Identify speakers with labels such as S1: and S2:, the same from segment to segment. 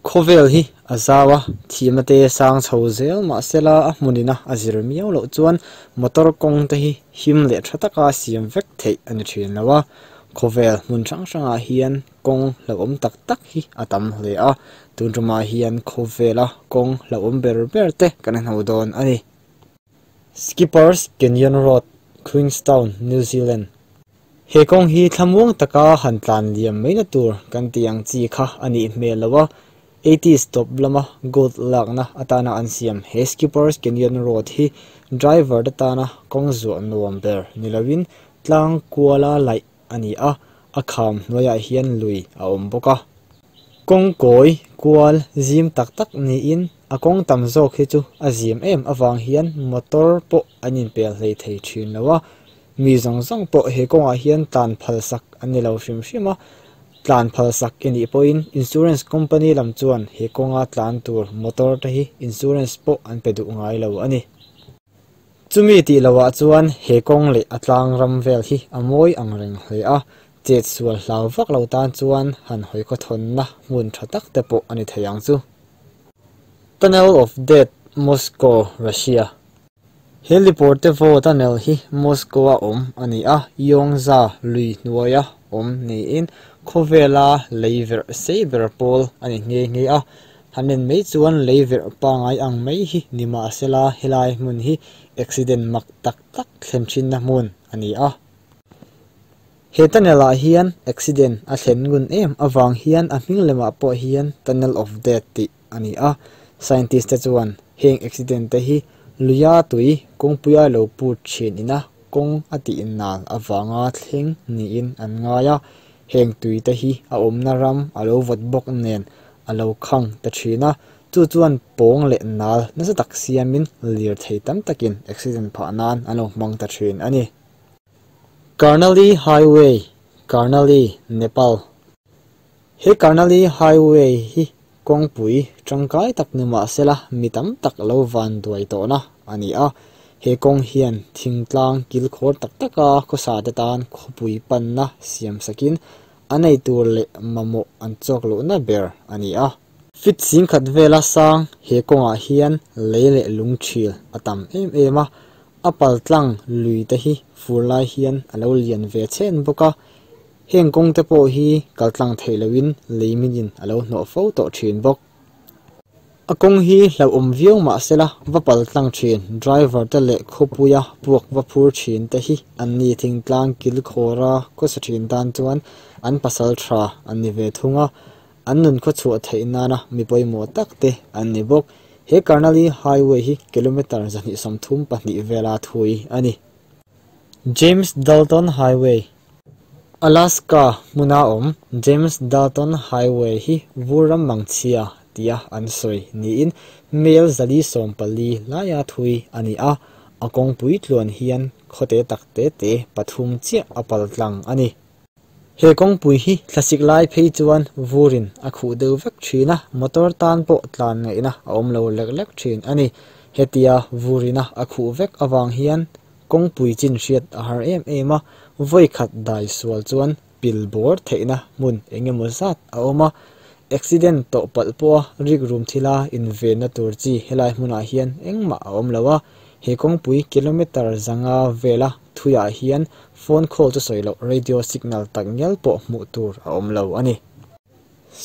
S1: Khawvel hi a zau a, thihna te sang chho zel mahsela a hmunina a zir miau loh chuan motor kawng te hi him leh tha taka siam vek theih a ni thin lo a. Khawvel hmun hrang hrangah hian kawng hlauhawm tak tak hi a tam hle a, tun tumah hian khawvela kawng hlauhawm ber ber te kan hmu dawn a ni. Skippers Canyon Road, Queenstown, New Zealand. He kawng hi thlamuang taka han tlan liam mai na tur kan tih ang chi kha a nih hmel lo a, eighties tawp lama gold lakna atana an siam he Skippers Canyon Road hi driver te tana kawng zuah nuam ber ni loin tlang kuala laih a ni a, a kham hnuaiah hian lui a awm bawk a. Kawng kawi kual zim tak tak niin a kawng tam zawk hi chu a zim em avang hian motor pawh an inpel hlei thei thin lo a, Mi zawng zawng pawh he kawngah hian tlan phal sak an ni lo hrim hrim a, tlan phal sak i nih pawhin insurance company lam chuan he kawnga tlan tur motor te hi insurance pawh an pe duh ngai lo a ni. Chumi tih lohah chuan he kawng leh a tlang ram vel hi a mawi ang reng hle a, chet sual hlau vak lo tan chuan han hawi khawthawnna hmun tha tak te pawh a ni thei ang chu. Tunnel of Death, Moscow, Russia. He Liportevo tunnel hi Moscow-a awm a ni a, Yongza lui hnuaia awm niin khawvela lei verh sei ber pawl a ni nghe nghe a. Han en mai chuan lei verh pangngai ang mai hi ni mahsela helai hmun hi accident mak tak tak thlen thinna hmun a ni a. He tunnel-ah hian accident a thlen ngun em avang hian a hming lemah pawh hian Tunnel of Death tih a ni a, scientist te chuan heng accident te hi luia tui kawngpuia lo put thin ina kawng a tih nal avanga thleng niin an ngai a, heng tui te hi a awmna ram a lo vawt bawk nen a lo khang ta thin a, chu chuan pawng leh nal nasa tak siamin lirthei tam takin accident phah nan an lo hmang ta thin a ni. Karnali Highway, Karnali, Nepal. He Karnali Highway hi kawngpui tangkai tak ni mah sela mi tam tak lo van duai tawhna a ni a. He kawng hian thingtlang kilkhawr tak taka khawsa te tan khawpui panna siam sakin a nei tur leh mamawh an chawk lohna ber a ni a. Fit singkhat vela sang he kawngah hian lei leh lungthil a tam em em a, a paltlang lui te hi fur lai hian a lo lian ve chhen bawk a. Heng kawng te pawh hi kal tlang theih lohin lei minin a lo hnawh fo tawh thin bawk. A kawng hi hlauhawm viau mah sela va pal tlang thin driver te leh khawpuia puak va phur thin te hi an ni thingtlang kil khawra khawsa thin tan chuan an pasal tha an ni ve thung a, an nun khawchhuah theih nana mi pawimawh tak te an ni bawk. He Karnali Highway hi kilometre 234 vela thui a ni. James Dalton Highway, Alaska hmuna awm James Dalton Highway hi vur ram mangchhia tia an sawi niin mel 440 laia thui a ni a, a kawngpui tluan hian khawte tak te te pathum chiah a pal tlang a ni. He kawngpui hi thlasik lai phei chuan vurin a khuh deuh vek thin a, motor tan pawh tlan ngaihna a awm lo lek lek thin a ni. Hetia vurina a khuh vek avang hian kawngpui chin hriat a har em em a, vawi khat dai sual chuan pil bawr theihna hmun eng emaw zat a awm a, accident tawh palh pawha rik rum thila invenna tur chi helai hmunah hian engmah a awm lo a, he kawngpui kilometre 500 vela thuiah hian phone call chu sawi loh radio signal tak ngial pawh hmuh tur a awm lo a ni.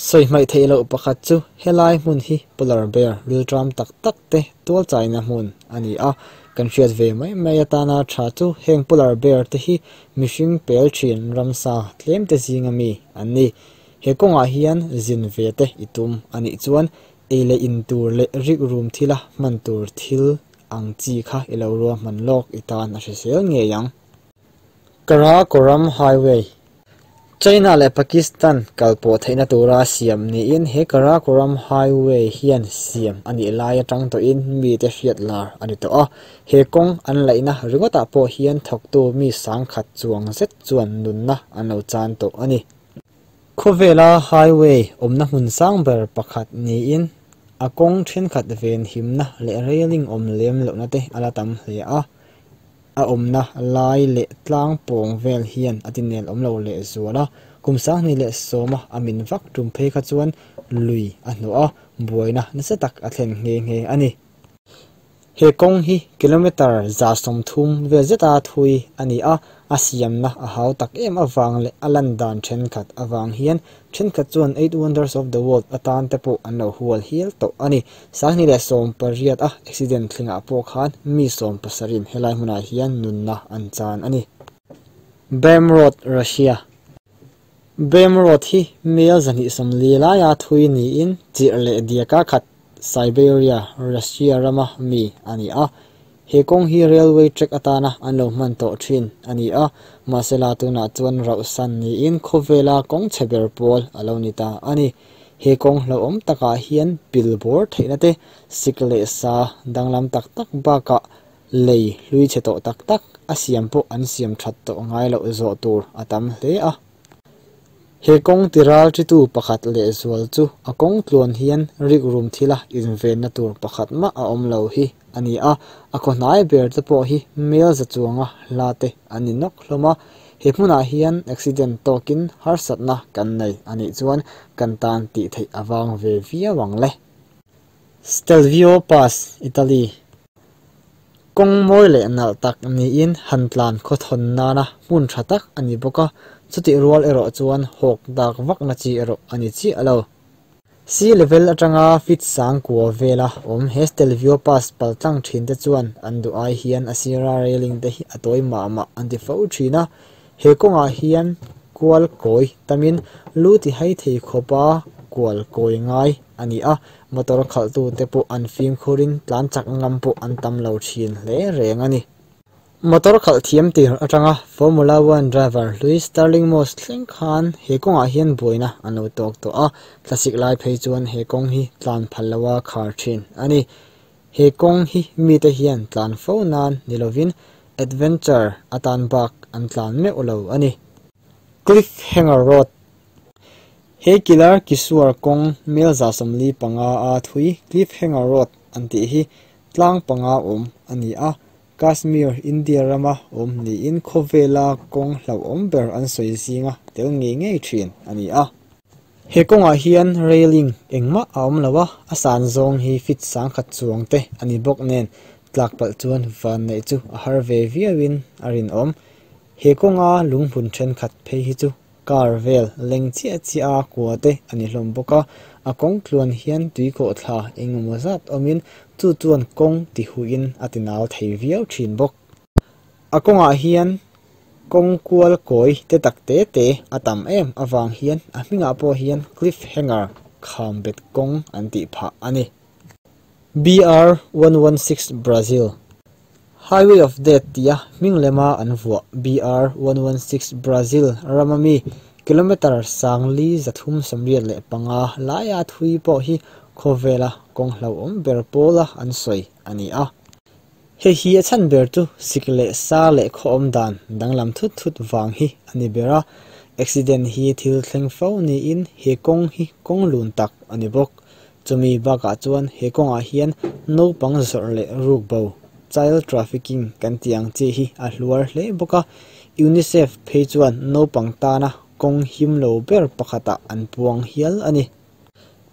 S1: Sawi hmaih theih loh pakhat chu helai hmun hi polar bear rilṭam tak tak te tual chaina hmun a ni a, kan hriat ve mai mai atana tha chu heng polar bear te hi mihring pel thin ramsa tlem te zinga mi an ni. He kawngah hian zin ve te i tum a nih chuan ei leh in tur leh rik rum thila hman tur thil ang chi kha i lo ruahman lawk i tan a hrisel ngei ang. Karakoram Highway, China leh Pakistan kalpawh theihna tura siam niin he Karakoram Highway hian siam a nih lai atang tawhin mite hriat lar a ni tawh a. He kawng an laihna ringawtah pawh hian thawktu mi sangkhat chuang zet chuan nunna an lo chan tawh a ni. Khawvela highway awmna hmun sang ber pakhat niin a kawng thenkhat ven himna leh railing awm lem lohna te a la tam hle a. A awmna lai leh tlang pawng vel hian a tinel awm lo leh zual a, Kum 2010 a a min vak tum phei kha chuan lui a hnawh a, buaina nasa tak a thlen nghe nghe a ni. He kawng hi kilometre 130 vel zeta thui a ni a, a siamna a hau tak em avang leh a lan dan thenkhat avang hian thenkhat chuan Eight Wonders of the World atan te pawh an lo hual hial tawh a ni. 2018 a accident thlengah pawh khan mi 17 in helai hmunah hian nunna an chan a ni. Bam Road, Russia. Bam Road hi mel 240 laia thui niin chirh leh diaka khat Siberia, Russia rama mi a ni a. He kawng hi railway track atana an lo hman tawh thin a ni a, mahsela tunah chuan rauh san niin khawvela kawng chhe ber pawl a lo ni ta a ni. He kawng hlauhawm takah hian pilbawr theihna te, sik leh sa danglam tak tak bakah lei hlui chhe tawh tak tak a siam pawh an siam that tawh ngai loh zawh tur a tam hle a. He kawng tiral thitu pakhat leh zual chu a kawng tluan hian rik rum thila invenna tur pakhat mah a awm lo hi a ni a, a khawhnai ber te pawh hi mel za chuanga hla te an ni nawk hlawm a. He hmunah hian accident tawkin harsatna kan nei a nih chuan kan tan tih theih awang ve viau ang le. Stelvio Pass, Italy. Kawng mawi leh nalh tak niin han tlan khawthawn nana hmun tha tak a ni bawk a, chutih rual erawh chuan hawk dak vakna chi erawh a ni chiah lo. Sea level atanga feet sang kua vela awm he Stelvio Pass paltlang thin te chuan an duh ai hian a sira railing te hi a tawi mah mah an ti fo thin a. He kawngah hian kual kawi tamin lu ti hai thei khawpa kual kawi ngai a ni a, motor khalhtu te pawh an fimkhurin tlan chak ngam pawh an tam lo thin hle reng a ni. Motor khalh thiam tir atanga Formula 1 driver hlui Stirling Moss thleng khan he kawngah hian buaina an lo tawk tawh a, thlasik lai phei chuan he kawng hi tlan phal loa khar thin a ni. He kawng hi mite hian tlan fo nan ni lovin adventure atan bak an tlan meuh lo a ni. Cliffhanger Road. He kilar kisuar kawng mel 145 a thui Cliffhanger Road an tih hi tlang panga awm a ni a. Kashmir, India rama awm niin khawvela kawng hlauhawm ber an sawi zinga tel ngei ngei thin a ni a. He kawngah hian railing engmah a awm lo a, a san zawng hi feet 10,000 chuang te a ni bawk nen tlak palh chuan van neih chu a har ve viauin a rinawm. He kawnga lunghmun thenkhat phei hi chu car vel leng chiah chiah a kua te a ni hlawm bawk a, a kawng tluan hian tui khawh thla engemaw zat awmin chu chuan kawng ti huin a ti nal thei viau thin bawk. A kawngah hian kawng kual kawi te tak te te a tam em awang hian a hmingah pawh hian cliffhanger kham bet kawng an tih phah a ni. BR 116 Brazil. Highway of Death tia hming lema an vuah BR 116 Brazil ramami kilometer 4,385 laia thui pawh hi khawvela kawng hlauhawm ber pawla an sawi a ni a. He hi a chan ber chu sik leh sa leh khawawm dan danglam thut thut wang hi a ni ber a. Accident hi thil thleng fo niin he kawng hi kawng lun tak a ni bawk. Chumi bakah chuan he kawngah hian naupang zawrh leh ruk bo child trafficking kan tiang chi hi a hluar hle bawk a. UNICEF phei chuan naupang tana kawng him lo ber pakhatah an puang hial a ni.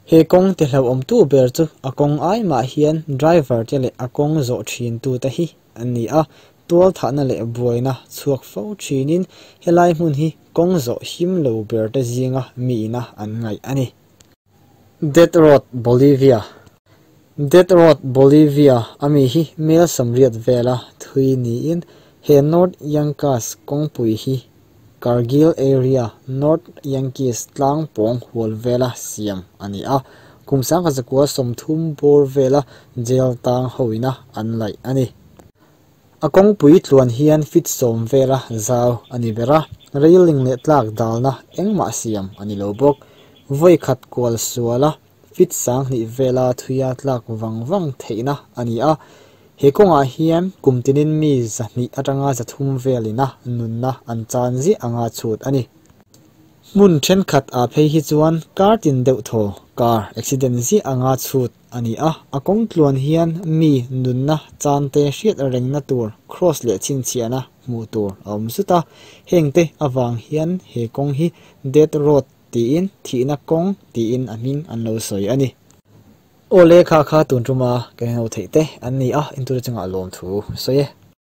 S1: He kawng ti hlauhawm tu ber chu a kawng ai mah hian driver te leh a kawng zawh thin tu te hi an ni a, tual thahna leh buaina chhuak fo thinin helai hmun hi kawng zawh him lo ber te zinga mi ina an ngaih a ni. Death Road, Bolivia. Death Road, Bolivia ami hi mel 80 vela thui niin he North Yankas kawngpui hi Kargil area North Yankees tlang pawng hual vela siam a ni a, kum 1930 bawr vela jail tang hoina an laih a ni. A kawngpui tluan hian feet 10 vela zau a ni ber a, railing leh tlak dalna engmah siam a ni lo bawk. Vawi khat kual suala feet 20 vela thuia tlak wang wang theihna a ni a. He kawngah hian kum tinin mi 200 atanga 300 velina nunna an chan zi anga chhut a ni. Hmun thenkhat a phei hi chuan kar tin deuh thaw Car accident ziah anga chhut a ni a, a kawng tluan hian mi nunna chan te hriat rengna tur cross leh chhinchhiahna hmuh tur a awm zut a, heng te avang hian he kawng hi Death Road tiin thihna kawng tiin a hming an lo sawi a ni. Aw le kha kha tun tuma kan inho theih te an ni a, intur chungah lawmthu sawi e.